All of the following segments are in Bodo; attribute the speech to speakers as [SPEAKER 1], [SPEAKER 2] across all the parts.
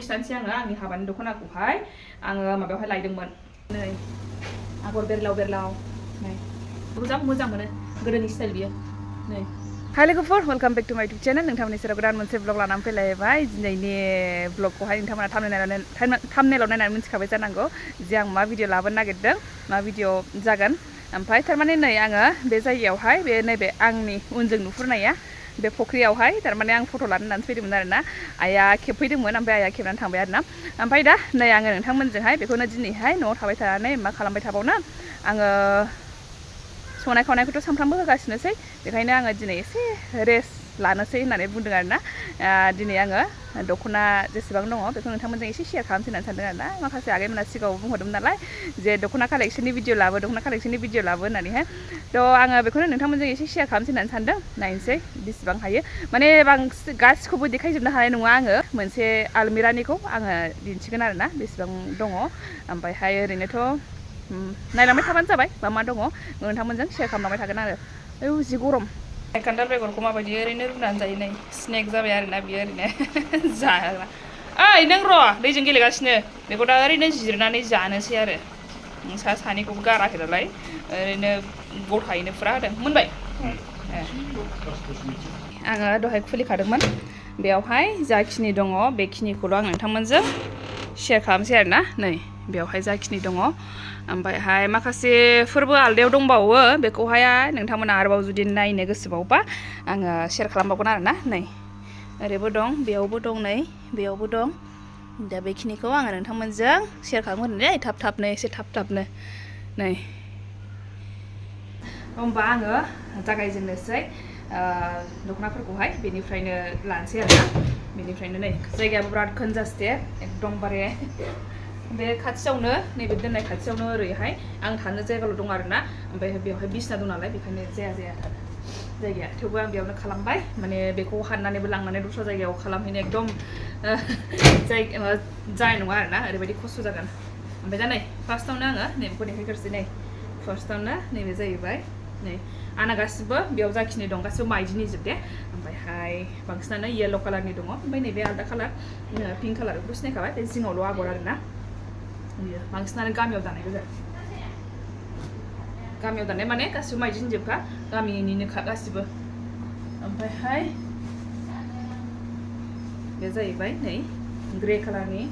[SPEAKER 1] खिथानोसै आङो आंनि हाबानि दख'नाखौहाय आङो माबायावहाय लायदोंमोन नै आगर बेरलाव बेरलाव नै मोजां मोजां मोनो गोदोनि स्टाइल बियो नै हाय लोगोफोर वेलकाम बेक टू माय यूट्यूब चैनल नोंथांमोननि सेराव गोदान मोनसे ब्लग लानानै फैलायबाय दिनैनि ब्लगखौहाय नोंथांमोना थाम्बनेइलाव नायनानै मिथिखाबाय जानांगौ जे आं मा भिडिअ लाबोनो नागिरदों मा भिडिअ जागोन ओमफ्राय थारमाने नै आङो बे जायगायावहाय बे नैबे आंनि उनजों नुहुरनाया बे फख्रियावहाय थारमाने आं फट' लानो होननानै फैदोंमोन आरोना आइया खेबफैदोंमोन ओमफ्राय आइया खेबनानै थांबाय आरोना ओमफ्राय दा नै आङो नोंथांमोनजोंहाय बेखौनो दिनैहाय न'आव थाबाय थानानै मा खालामबाय थाबावनो आङो संनाय खावनायखौथ' सानफ्रामबो होगासिनोसै बेखायनो आङो दिनै एसे रेस्ट लानोसै होननानै बुंदों आरोना दिनै आङो दख'ना जेसेबां दङ बेखौ नोंथांमोनजों एसे शेयार खालामसै होननानै सानदों आरोना माखासे आगैमोना सिगाङाव बुंहरदोंमोन नालाय जे दख'ना कालेक्सननि भिडिअ लाबो होननानैहाय थ' आङो बेखौनो नोंथांमोनजों एसे शेयार खालामसै होननानै सानदों नायनोसै बेसेबां हायो माने बांसिन गासिखौबो देखायजोबनो हानाय नङा आङो मोनसे आलमिरानिखौ आङो दिन्थिगोन आरोना बेसेबां दङ ओमफ्रायहाय ओरैनोथ' नायलांबाय थाबानो जाबाय मा दङ नोंथांमोनजों शेयार खालामलांबाय थागोन आरो औ जि गरम खान्थाल बेगरखौ माबायदि ओरैनो रुनानै जायो नै स्नेक जाबाय आरोना बियो ओरैनो जाग्रा ओइ नों र' दैजों गेलेगासिनो बेखौ दा ओरैनो जिरनानै जानोसै आरो सा सानैखौबो गाराखै नालाय ओरैनो गथायैनो फुरा होदों मोनबाय आङो दहाय खुलिखादोंमोन बेयावहाय जाखिनि दङ बेखिनिखौल' आं नोंथांमोनजों शेयार खालामसै आरोना नै बेयावहाय जाखिनि दङ ओमफ्रायहाय माखासेफोरबो आलदायाव दंबावो बेखौहाय नोंथांमोना आरोबाव जुदि नायनो गोसोबावबा आङो शेयार खालामबावगोन आरोना नै ओरैबो दं बेयावबो दं नै बेयावबो दं दा बेखिनिखौ आङो नोंथांमोनजों शेयार खालामगोन नै थाब थाबनो एसे थाब थाबनो नै होमबा आङो जागायजेननोसै दख'नाफोरखौहाय बेनिफ्रायनो लानोसै आरोना बेनिफ्रायनो नै जायगायाबो बिराद कनजास्टेड एकदमबारे बे खाथियावनो नैबे दोननाय खाथियावनो ओरैहाय आं थानो जायगाल' दं आरोना ओमफ्राय बेवहाय बिसना दं नालाय बेखायनो जाया जायगाया थेवबो आं बेयावनो खालामबाय माने बेखौ हाननानैबो लांनानै दस्रा जायगायाव खालामहैनो एकदम जानाय नङा आरोना ओरैबायदि खस्थ' जागोन ओमफ्राय दा नै फार्स्टआवनो आङो नैबेखौ देखायग्रोसै नै फार्स्टआवनो नैबे जाहैबाय नै आंना गासिबो बेयाव जाखिनि दं गासिबो माइदिनि जोब दे ओमफ्रायहाय बांसिनानो येल्ल' कालारनि दङ ओमफ्राय नैबे आलदा कालार पिंक कालार बेखौ सिनायखाबाय बे जिङावल' आगर आरोना बियो बांसिनानो गामियाव दानाय गोजा गामियाव दानाय माने गासिबो माइदिनि जोबखा गामिनिनोखा गासिबो ओमफ्रायहाय बे जाहैबाय नै ग्रे कालारनि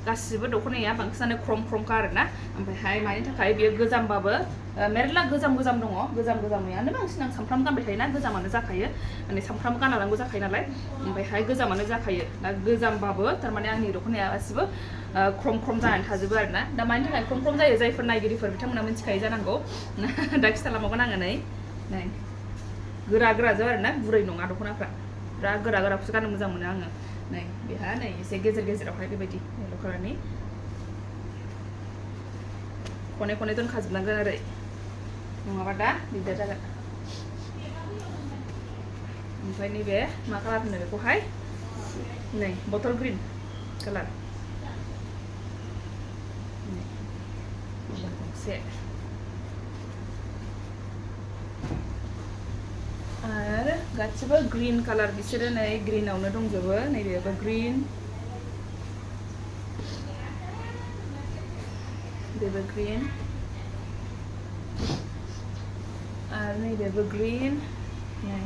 [SPEAKER 1] गासिबो दख'नाया बांसिनानो ख्रम ख्रमखा आरोना ओमफ्रायहाय मानि थाखाय बेयो गोजामबाबो मेरला गोजाम दङ गोजामैयानो बांसिन आं सामफ्रामबो गानबाय थायोना गोजामानो जाखायो माने सामफ्रामबो गानलांनांगौ जाखायो नालाय ओमफ्रायहाय गोजामानो जाखायो दा गोजामबाबो थारमाने आंनि दख'नाया गासिबो ख्रम जानानै थाजोबो आरोना दा मानि थाखाय ख्रम जायो जायफोर नायगिरिफोर बिथांमोना मिथिखायो जानांगौ दा खिथालांबावगोन आङो नै गोराजोब आरोना गुरै नङा दख'नाफ्रा बिराद गोराखौसो गाननो मोजां मोनो आङो नै बेहा नै एसे गेजेरावहाय बेबायदि येल्ल' कालारनि खनै दोनखाजोबनांगोन ओरै नङाबा दा दिगदार जागोन ओमफ्राय नैबे मा कालार होनो बेखौहाय नै बटल ग्रिन कालार गंसे आरो गासिबो ग्रिन कालार बिसोरो नै ग्रिनावनो दंजोबो नैबेबो ग्रिन बेबो ग्रिन आरो नैबेबो ग्रिन नै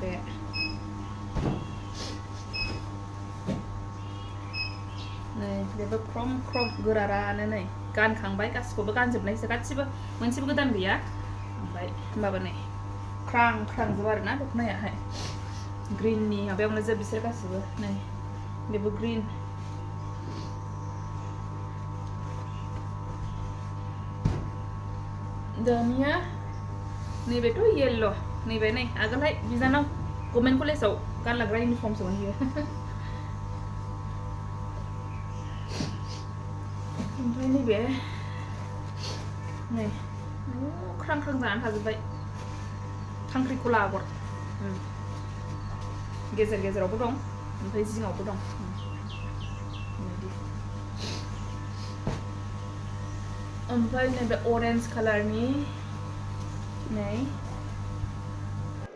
[SPEAKER 1] बे नै बेबो ख्रम गोरारानो नै गानखांबाय गासिखौबो गानजोबनायसो गासिबो मोनसेबो गोदान गैया ओमफ्राय होमबाबो नै ख्रां जोब आरोना दख'नायाहाय ग्रिननि माबायावनो जोब बिसोर गासिबो नै बेबो ग्रिन दानिया नैबेथ' येल्ल' नैबे नै आगोलहाय बिजानाव गभर्नमेन्ट कलेजाव गानलाग्रा इउनिफर्मसोमोन बियो ओमफ्राय नैबे नै ख्रां जानानै थाजोब्बाय खांख्रिखला आगर गेजेरावबो दं ओमफ्राय जिङावबो दं ओमफ्राय नैबे अरेन्ज कालारनि नै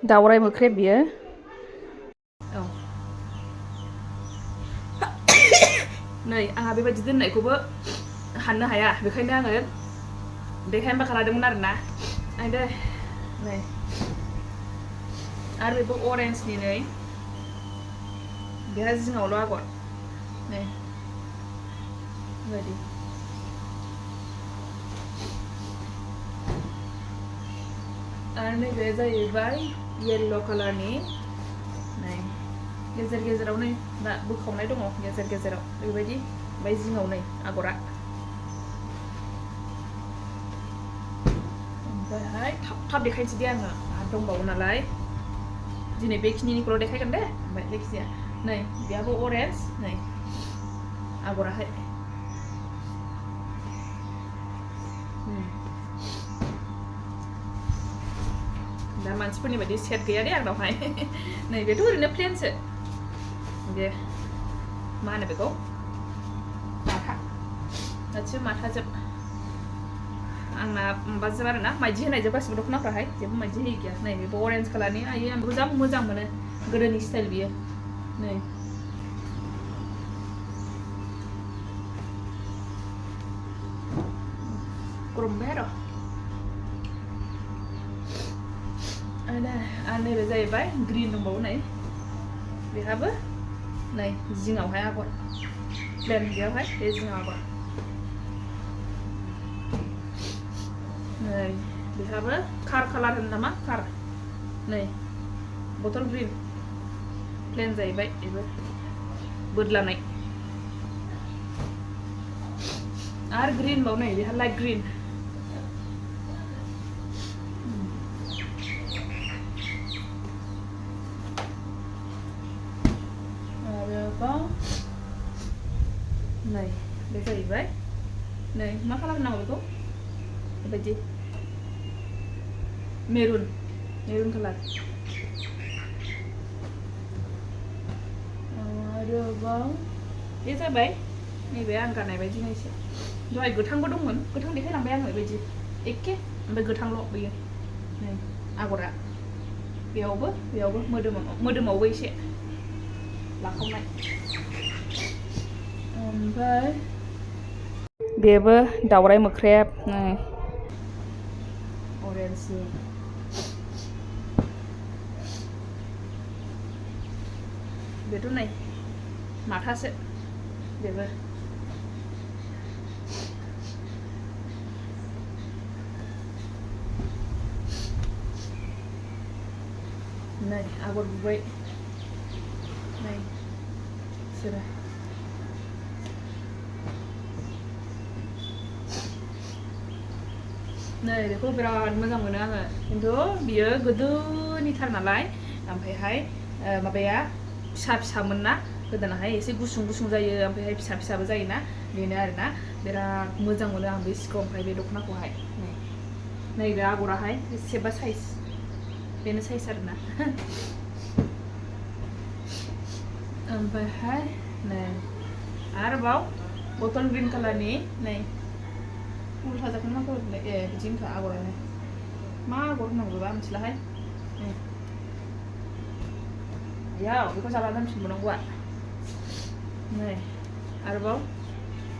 [SPEAKER 1] दावराइ मोख्रेब बियो औ नै आंहा बेबायदि दोननायखौबो हाननो हाया बेखायनो आङो देखायनोबा खालामदोंमोन आरोना दे नै आरो बेबो अरेन्जनि नै बेहा जिङावल' आगर नै बेबायदि आरो नैबे जाहैबाय येल्ल' कालारनि नै गेजेर गेजेराव नै दा बोखावनाय दङ गेजेर गेजेराव बेबायदि ओमफ्राय जिङाव नै आगरा ओमफ्रायहाय थाब थाब देखायनोसै दे आङो आरो दंबावो नालाय दिनै बेखिनिखौल' देखायगोन दे ओमफ्राय जायखिजाया नै बेहाबो अरेन्ज नै आगराहाय दा मानसिफोरनि बायदि सेट गैया दे आंनावहाय नै बेथ' ओरैनो प्लेनसो बे मा होनो बेखौ माथा गासिबो माथाजोब आंना माबाजोब आरोना माइदि होनायजोब गासिबो दख'नाफ्राहाय जेबो माइदि होयै गैया नै बेबो अरेन्ज कालारनि आयो आं बेखौ जा मोजां मोनो गोदोनि स्टाइल बियो नै गरम मोनबाय आरो नैबे जाहैबाय ग्रिन दंबावो नै बेहाबो नै जिङावहाय आगर प्लेन बेयावहाय बे जिङाव आगर नै बेहाबो कार कालार होनो नामा कार नै बटल ग्रिन प्लेन जाहैबाय बेबो बोदलानाय आरो ग्रिन बाव नै बेहा लाइट ग्रिन आरोबाव नै बे जाहैबाय नै मा खालामनांगौ बेखौ बेबायदि मेरुन कालार आरोबाव बे जाबाय नैबे आं गाननाय बायदिनो एसे दहाय गोथांबो दंमोन गोथां देखायलांबाय आङो बेबायदि एखे ओमफ्राय गोथांल' बेयो नै आगरा बेयावबो मोदोमावबो एसे लाखावनाय ओमफ्राय बेबो दावराइ मोख्रेब नै अरेन्जनि बेथ' नै माथासो बेबो नै आगर गुबै नै बिसोरो नै बेखौ बिराद मोजां मोनो आङो खिन्थु बियो गोदोनिथार नालाय ओमफ्रायहाय माबाया फिसामोन ना गोदोनाहाय एसे गुसुं जायो ओमफ्रायहाय फिसाबो जायोना बेनो आरोना बिराद मोजां मोनो आं बे सिखौ ओमफ्राय बे दख'नाखौहाय नै बे आगराहाय बेसेबा साइज बेनो साइज आरोना ओमफ्रायहाय नै आरोबाव बटल ग्रिन कालारनि नै उल्था जाखोन मा खालामलाय बिदिनोखा आगरानो मा आगर होनांगौबा मिथिलाहाय याव बेखौ जाबा दोनफिनबावनांगौआ नै आरोबाव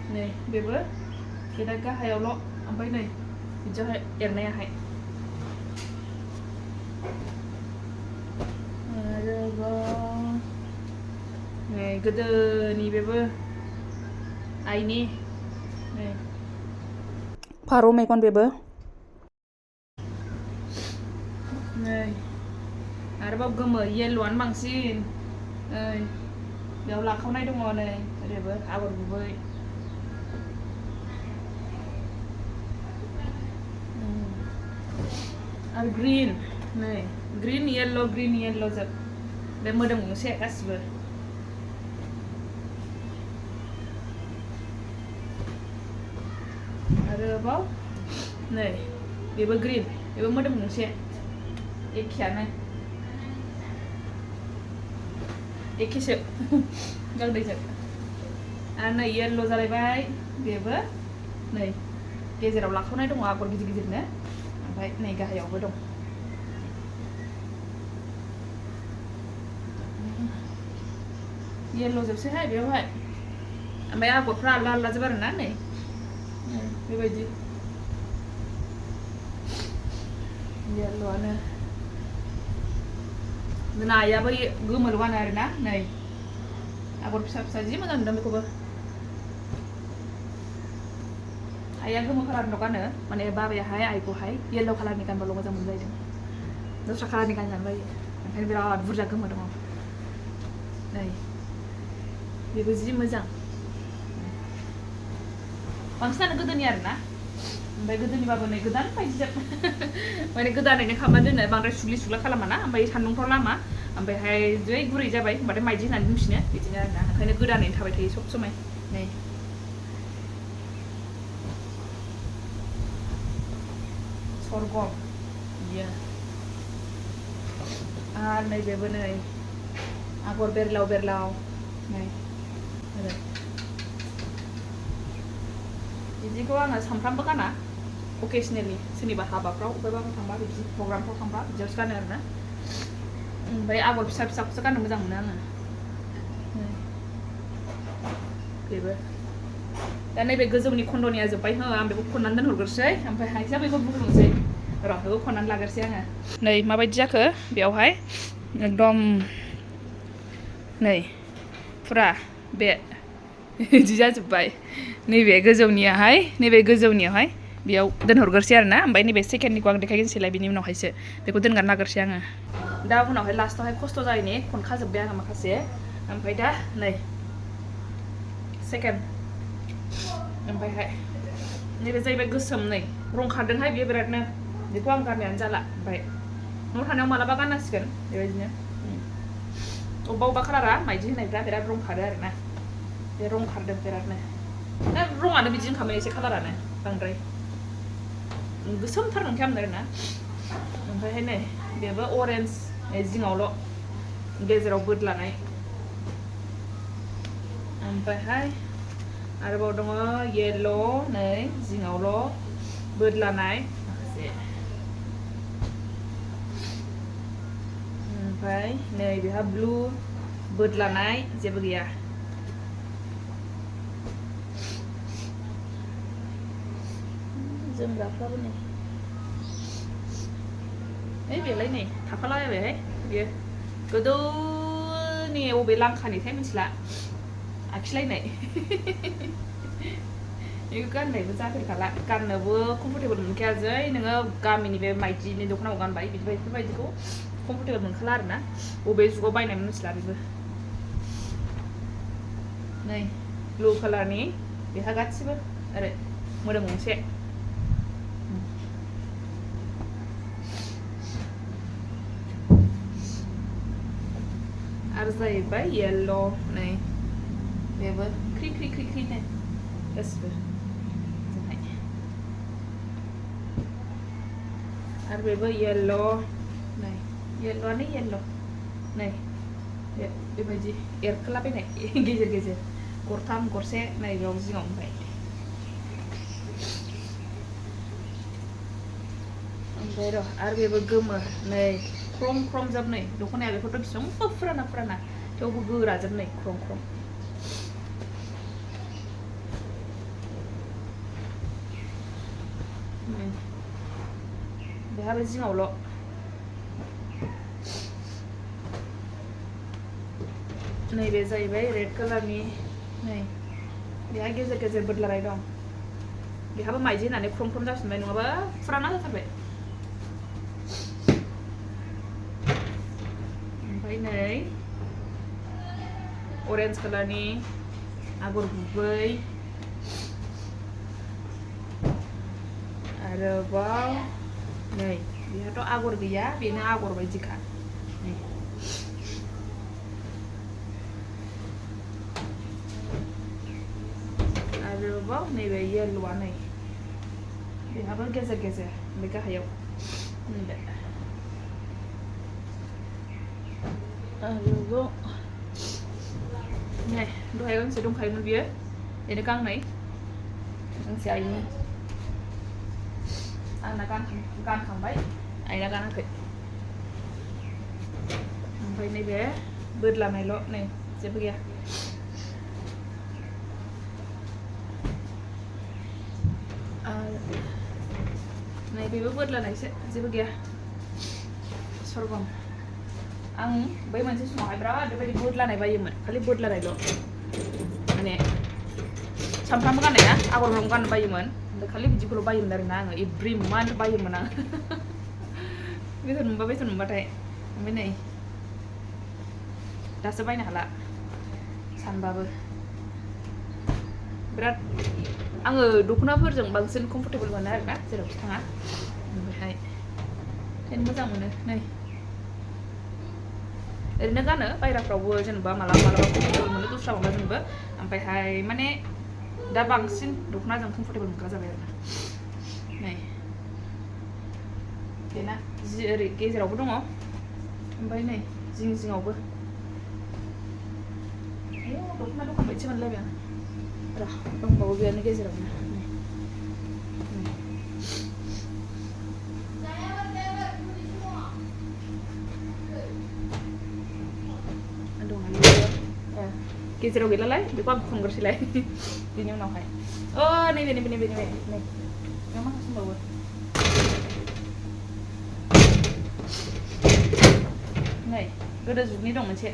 [SPEAKER 1] नै बेबो दा गाहायावल' ओमफ्राय नै बिदियावहाय एरनायाहाय आरोबाव नै गोदोनि बेबो आइनि नै फारौ मेगन बेबो नै आरोबाव गोमो येल्ल'आनो बांसिन नै बेयाव लाखावनाय दङ नै ओरैबो आगर गुबै आरो ग्रिन नै ग्रिन येल्ल' जोब बे मोदोम गंसे गासिबो आरोबाव नै बेबो ग्रिन बेबो मोदोम गंसे एखेयानो एखेसो गांनैजों आरो नै येल्ल' जालायबाय बेबो नै गेजेराव लाखावनाय दङ आगर गिदिरनो ओमफ्राय नै गाहायावबो दं येल्ल' जोबसैहाय बेयावहाय ओमफ्राय आगरफ्रा आलदा आलदा जोब आरोना नै बेबायदि येल्ल'आनो नायाबो गोमोरवानो आरोना नै आगर फिसा फिसा जि मोजां नुदों बेखौबो आइया गोमो कालारनि गानो माने बाबायाहाय आइखौहाय येल्ल' कालारनि गानबाल' मोजां मोनलायदों दस्रा कालारनि गानजानो बायो ओंखायनो बिराद बुरजा गोमो दङ नै बेबो जि मोजां बांसिनानो गोदोनि आरोना ओमफ्राय गोदोनिबाबो नै गोदान बायदिजोब माने गोदानैनो खालामना दोनो बांद्राय सुग्लि सुग्ला खालामा ना ओमफ्राय सान्दुंफ्राव लामा ओमफ्रायहाय जै गुरै जाबाय होनबाथाय माइदि होनानै दोनफिनो बिदिनो आरोना ओंखायनो गोदानैनो थाबाय थायो सब समाय नै सरगम बियो आरो नैबेबो नै आगर बेरलाव बेरलाव नै बिदिखौ आङो सानफ्रामबो गाना अकेसनेलि सोरनिबा हाबाफ्राव बबेबाफोर थांबा बिदि प्रग्रामफ्राव थांबा बिदियावसो गानो आरोना ओमफ्राय आगर फिसा फिसाखौसो गाननो मोजां मोनो आङो बेबो दा नैबे गोजौनि खन्द'निया जोब्बाय हो आं बेखौ खननानै दोनहरग्रोसै ओमफ्राय हायजा बेखौ बुंनोसै र' बेखौ खननानै लाग्रोसै आङो नै माबायदि जाखो बेयावहाय एकदम नै फुरा बे बिदि जाजोब्बाय नैबे गोजौनियावहाय बेयाव दोनहरग्रोसै आरोना ओमफ्राय नैबे सेकेन्डनिखौ आं देखायगोनसैलाय बिनि उनावहायसो बेखौ दोनगारना लाग्रोसै आङो दा उनावहाय लास्टआवहाय खस्थ' जायैनि खनखाजोब्बाय आङो माखासे ओमफ्राय दा नै सेकेन्ड ओमफ्रायहाय नैबे जाहैबाय गोसोम नै रं खारदोंहाय बेयो बिरादनो बेखौ आं गाननायानो जाला ओमफ्राय न'आव थानायाव मालाबा गाननांसिगोन बेबायदिनो अबेबा कालारा माइदि होनायफ्रा बिराद रं खारो आरोना बे रं खारदों बिरादनो दा रङानो बिदिनो खालामो एसे कालारानो बांद्राय गोसोमथार नंखायामोन आरोना ओमफ्रायहाय नै बेबो अरेन्ज जिङावल' गेजेराव बोदलानाय ओमफ्रायहाय आरोबाव दङ येल्ल' नै जिङावल' बोदलानाय माखासे ओमफ्राय नै बेहा ब्लु बोदलानाय जेबो गैया जोमग्राफ्राबो नै बेलाय नै थाफालाबायबायहाय बेयो गोदोनि अबे लांखानिथाय मिथिला आखिलायनाय बेखौ गाननायबो जाफेरखाला गाननोबो कमफर्टेबल मोनखाया जै नोङो गामिनि बे माइदिनि दख'नाखौ गानबाय बेफोरबायदिखौ कमफर्टेबल मोनखाला आरोना बबे जुगाव बायनानै मिथिला बेबो नै ब्लु कालारनि बेहा गासिबो ओरै मोदोम गंसे आरो जाहैबाय येल्ल' नै बेबो ख्रि ख्रि ख्रि ख्रि नै गासिबो जोंहाय आरो बेबो येल्ल' नै येल्ल'आनो येल्ल' नै बेबायदि एरखोलाबायनाय गेजेर गेजेर गरथाम गरसे नै बेयाव जिङाव ओमफ्राय र' आरो बेबो गोमो नै ख्रम ख्रम जोब नै दख'नाया बेफोरथ' बेसेबांबा फुराना थेवबो गोराजोब नै ख्रम ख्रम बेहाबो जिङावल' नैबे जाहैबाय रेड कालारनि नै बेहा गेजेर गेजेर बोदलानाय दं बेहाबो माइदि होनानै ख्रम ख्रम जाफिनबाय नङाबा फुराना जाथारबाय ओमफ्राय नै अरेन्ज कालारनि आगर गुबै आरोबाव नै बेहाथ' आगर गैया बेनो आगर बायदिखा नै आरोबाव नैबे येल्ल'आ नै बेहाबो गेजेर गेजेर बे गाहायाव नैबे आरोबाव नै दहाय गांसे दंखायोमोन बियो बेनो गांनै गांसे आइनि आंना गानखांबाय आइना गानाखै ओमफ्राय नैबे बोदलानायल' नै जेबो गैया नै बेबो बोदलानायसो जेबो गैया सरगम आं बै मोनसे समावहाय बिराद बेबायदि बोदलानाय बायोमोन खालि बोदलानायल' माने सामफ्रामबो गाननाय ना आगर रं गाननो बायोमोन ओमफ्राय खालि बिदिखौल' बायोमोन आरोना आङो एभ्रि मान्थ बायोमोन आं बेथन मोनबाथाय ओमफ्राय नै दासो बायनो हाला सानबाबो बिराद आङो दख'नाफोरजों बांसिन कमफर्टेबल मोनो आरोना जेरावखि थाङा ओमफ्रायहाय ओंखायनो मोजां मोनो नै ओरैनो गानो बायराफ्रावबो जेनेबा मालाबा कमफर्टेबल मोनो दस्रा माबाजोंबो ओमफ्रायहाय माने दा बांसिन दख'नाजों कमफर्टेबल मोनग्रा जाबाय आरोना नै बेना जि ओरै गेजेरावबो दङ ओमफ्राय नै जिं जिङावबो आयौ दख'ना दखान बायदिसो मोनलायबाय आं र' दंबावो बेयावनो गेजेरावनो गेजेराव गैलालाय बेखौ आं खनग्रोसैलाय बिनि उनावहाय नैबे बेयाव माखासे दंबावो नै गोदो जुगनि दं मोनसे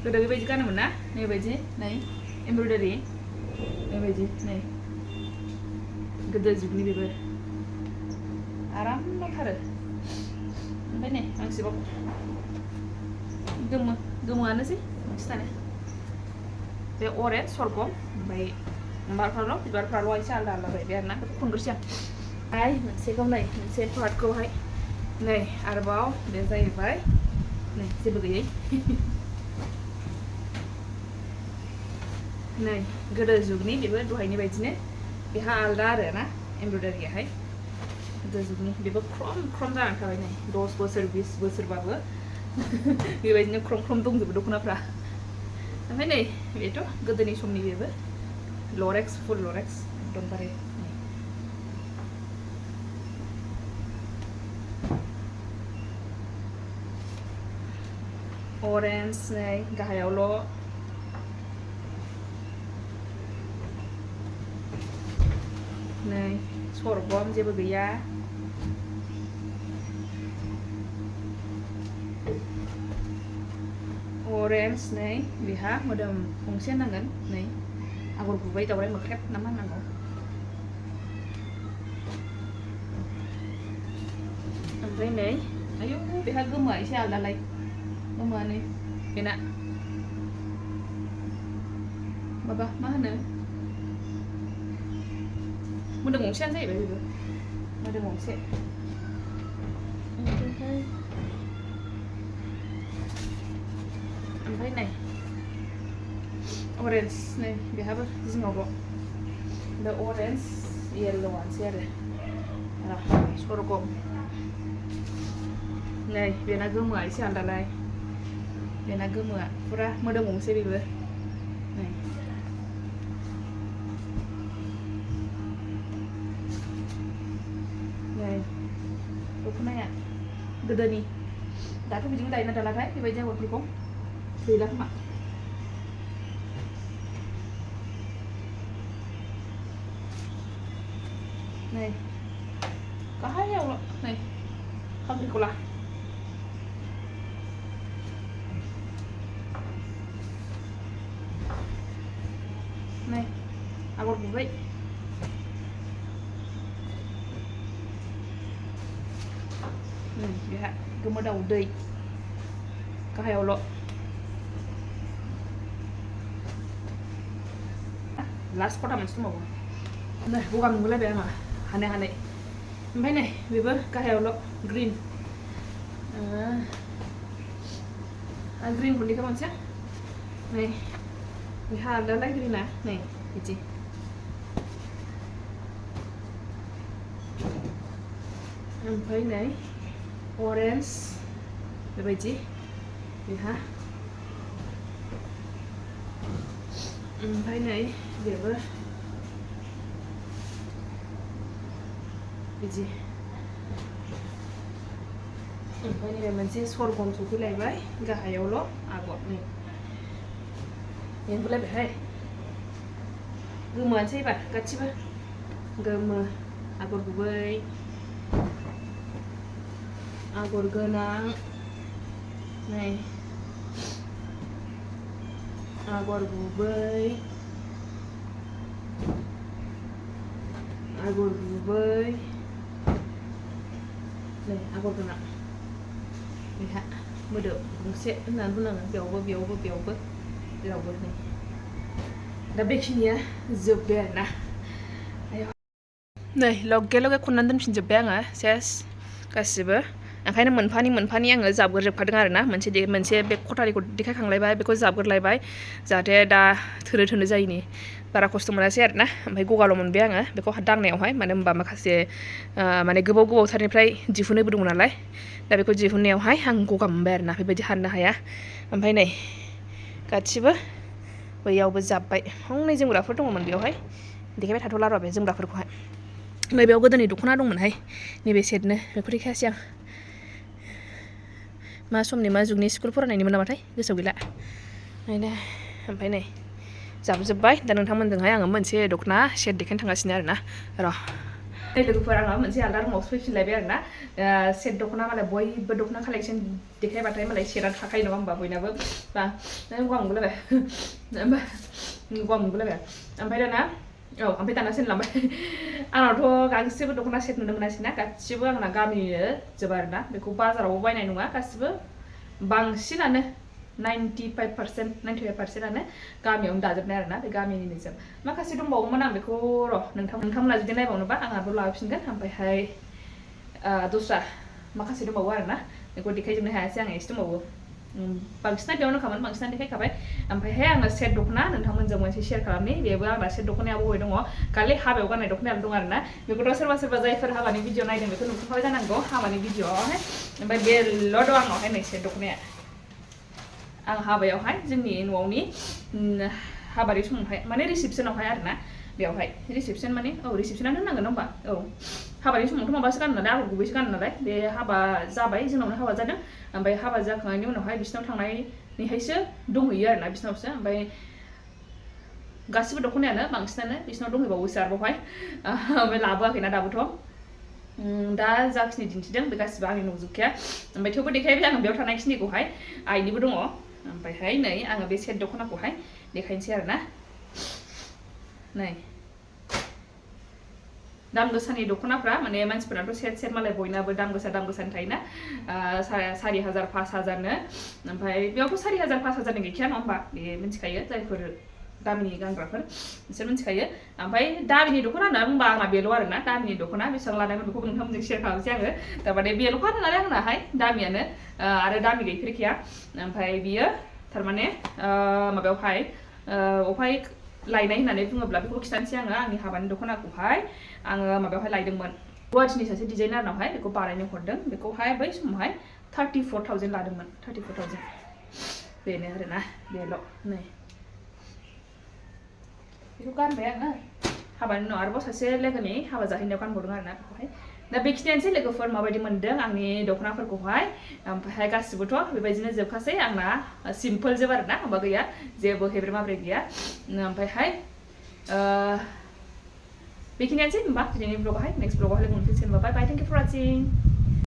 [SPEAKER 1] गोदो बेबायदि गानोमोन ना नैबायदि नै एमब्रयडारि बेबायदि नै गोदो जुगनि बेबो आराम दंथारो ओमफ्राय नै गांसेबाव गोमोआनोसै बांसिनानो बे अरेन्ज सरगम ओमफ्राय बिबारफ्राल' एसे आलदा आलदा जाहैबाय आरोना बेखौ खनग्रोसै आं मोनसेखौ नै मोनसे पार्टखौहाय नै आरोबाव बे जाहैबाय नै जेबो गैयै नै गोदो जुगनि बेबो दहायनि बायदिनो बेहा आलदा आरो ना एमब्रयडारियाहाय गोदो जुगनि बेबो ख्रम जानानै थाबाय नै 10 बोसोर 20 बोसोरबाबो बेबायदिनो ख्रम दंजोबो दख'नाफ्रा ओमफ्राय नै बेथ' गोदोनि समनि बेबो लरेक्स फुल लरेक्स एकदमबारे अरेन्ज नै गाहायावल' नै सरगम जेबो गैया अरेन्ज नै बेहा मोदोम गंसे नांगोन नै आगर गुबै दावराइ मोख्रेब ना मा नांगौ ओमफ्राय नै आयौ बेहा गोमोआ एसे आलदालाय गोमोआनो बेना माबा मा होनो मोदोम गंसेयानो जाहैबाय बेबो मोदोम गंसे ओमफ्राय नै अरेन्ज नै बेहाबो जिङावल' बे अरेन्ज येल्ल'आनोसै आरो सरगम नै बेना गोमोआ एसे आलदालाय बेना गोमोआ फुरा मोदोम गंसे बेबो नै दख'नाया गोदोनि दाथ' बिदिखौ दायोना दालाथाय बेबायदि आगरफोरखौ गैला खोमा नै गाहायावल' नै खांख्रिखला नै आगर गुबै बेहा गोमो दाउदै गाहायावल' लास्ट खथा मोनसे दंबावो नै गगा मोनगुलायबाय आंहा हानाय ओमफ्राय नै बेबो गाहायावल' ग्रिन ग्रिन गुन्दैखौ मोनसे नै बेहा आलदालाय ग्रिना नै बिदि ओमफ्राय नै अरेन्ज बेबायदि बेहा ओमफ्राय नै बेबो बिदि ओमफ्राय नैबे मोनसे सरगम सफैलायबाय गाहायावल' आगर नै बेनोलायबायहाय गोमोआनोसै एबार गासिबो गोमो आगर गुबै आगर गोनां नै आगर गुबै नै आगर गोनां बेहा मोदोम गंसे होननानै बुंनांगोन बेयावबो जेरावबो नै दा बेखिनिया जोब्बाय आरोना नै लगे लगे खननानै दोनफिनजोब्बाय आङो सेस गासिबो ओंखायनो मोनफानि आङो जाबग्रोजोबखादों आरोना मोनसे बे खथारिखौ देखायखांलायबाय बेखौ जाबग्रोलायबाय जाहाथे दा थोनो जायिनि बारा खस्थ' मोनासै आरोना ओमफ्राय गगाल' मोनबाय आङो बेखौ दांनायावहाय मानो होनबा माखासे माने गोबावथारनिफ्राय दिहुननोबो दङ नालाय दा बेखौ दिहुननायावहाय आं गगा मोनबाय आरोना बेबायदि हाननो हाया ओमफ्राय नै गासिबो बैयावबो जाब्बाय हनै जोमग्राफोर दङमोन बेयावहाय देखायबाय थाथ'ला र' बे जोमग्राफोरखौहाय ओमफ्राय बेयाव गोदोनि दख'ना दंमोनहाय नैबे सेटनो बेखौ देखायासै आं मा समनि मा जुगनि स्कुल फरायनायनिमोन नामाथाय गोसोआव गैला ओमफ्राय नै जाबजोब्बाय दा नोंथांमोनजोंहाय आङो मोनसे दख'ना सेट देखायनो थांगासिनो आरोना र' नै लोगोफोर आङो मोनसे आलदा रुमाव फैफिनलायबाय आरोना सेट दख'ना मालाय बयबो दख'ना कालेक्सन देखायबाथाय मालाय सेटआनो थाखायो नङा होमबा बयनाबो बा गगा मोनगुलायबाय ओमफ्राय दाना ओमफ्राय दाना सेनलांबाय आंनावथ' गांसेबो दख'ना सेट नुनो मोनासैना गासिबो आंना गामिनिनो जोब आरोना बेखौ बाजारावबो बायनाय नङा गासिबो बांसिनानो 95%आनो गामियावनो दाजोबनाय आरोना बे गामिनिनो जोब माखासे दंबावोमोन आं बेखौ र' नोंथांमोना जुदि नायबावनोबा आंहाबो लाबोफिनगोन ओमफ्रायहाय दस्रा माखासे दंबावो आरोना बेखौ देखायजोबनो हायासै आं एसे दंबावो बांसिना बेयावनो खामोन बांसिना देखायखाबाय ओमफ्रायहाय आङो सेट दख'ना नोंथांमोनजों मोनसे शेयार खालामनि बेबो आंना सेट दख'नायाबो बबे दङ खालि हाबायाव गाननाय दख'नायाबो दं आरोना बेखौथ' सोरबा जायफोर हाबानि भिडिअ नायदों बेखौ नुखाबाय जानांगौ हाबानि भिडिअआवहाय ओमफ्राय बेल' दं आंनावहाय नै सेट दख'नाया आं हाबायावहाय जोंनि न'आवनि हाबानि समावहाय माने रिसेपसनावहाय आरोना बेयावहाय रिसेपसन माने रिसेपसनानो होननांगोन होमबा हाबानि समावथ' माबासो गानो नालाय आगर गुबैसो गानो नालाय बे हाबा जाबाय जोंनावनो हाबा जादों ओमफ्राय हाबा जाखांनायनि उनावहाय बिसिनाव थांनानैहायसो दंहैयो आरोना बिसिनावसो ओमफ्राय गासिबो दख'नायानो बांसिनानो बिसिनाव दंहैबावोसो आरोबावहाय ओमफ्राय लाबोआखैना दाबोथ' दा जाखिनि दिन्थिदों बे गासिबो आंनि नंजोबखाया ओमफ्राय थेवबो देखायबाय आङो बेयाव थानायखिनिखौहाय आइनिबो दङ ओमफ्रायहाय नै आङो बे सेट दख'नाखौहाय देखायनोसै आरोना नै दाम गोसानि दख'नाफ्रा माने मानसिफोराथ' सेट मालाय बयनाबो दाम गोसानि थायोना 4000 5000नो ओमफ्राय बेयावथ' 4000 5000नि गैखाया नङा होमबा बे मिन्थिखायो जायफोर गामिनि गानग्राफोर बिसोर मिन्थिखायो ओमफ्राय दामिनि दख'ना होनना बुंबा आंना बेल' आरोना दामिनि दख'ना बेसेबां लानायमोन बेखौबो नोंथांमोनजों शेयार खालामसै आङो थारमाने बेल'खा नालाय आंनाहाय दामियानो आरो दामि गैफेरखाया ओमफ्राय बियो थारमाने माबायावहाय अफाय लायनाय होननानै बुङोब्ला बेखौ खिथानोसै आङो आंनि हाबानि दख'नाखौहाय आङो माबायावहाय लायदोंमोन गुवाहाटिनि सासे डिजाइनारनावहाय बेखौ बानायनो हरदों बेखौहाय बै समावहाय 34,000 लादोंमोन 34,000 बेनो आरोना बेल' नै बेखौ गानबाय आङो हाबानि उनाव आरोबाव सासे लोगोनि हाबा जाहैनायाव गानबावदों आरोना बेखौहाय दा बेखिनियानोसै लोगोफोर माबायदि मोन्दों आंनि दख'नाफोरखौहाय ओमफ्रायहाय गासिबोथ' बेबायदिनो जोबखासै आंना सिम्पोल जोब आरोना माबा गैया जेबो हेब्रे माब्रे गैया ओमफ्रायहाय बेखिनियानोसै होमबा दिनैनि ब्लगावहाय नेक्स्ट ब्लगावहाय लोगो मोनफिनसिगोन बाय थेंक इउ फर वाचिं